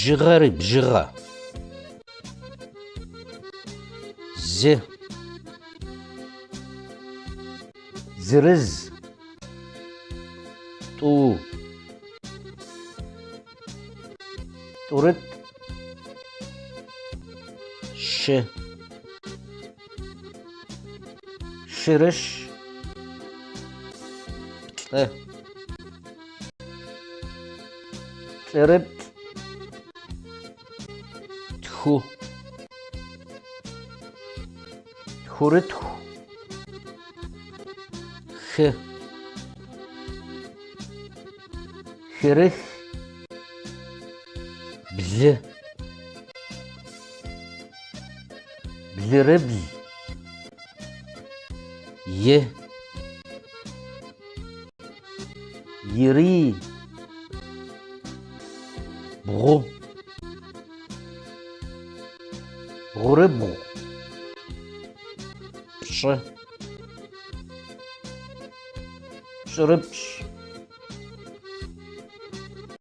Бжыгъэр и бжыгъэ. Зы. Зырыз. Тӏу. Тӏурытӏ. Щы. Щырыщ. Плӏы. Плӏырыплӏ. Тху. Тхурытху. Хы. Хырых. Блы. Блырыбл. И. Ирий. Бгъу. Бгъурыбгъу. Пщӏы. Пщӏырыпщӏ.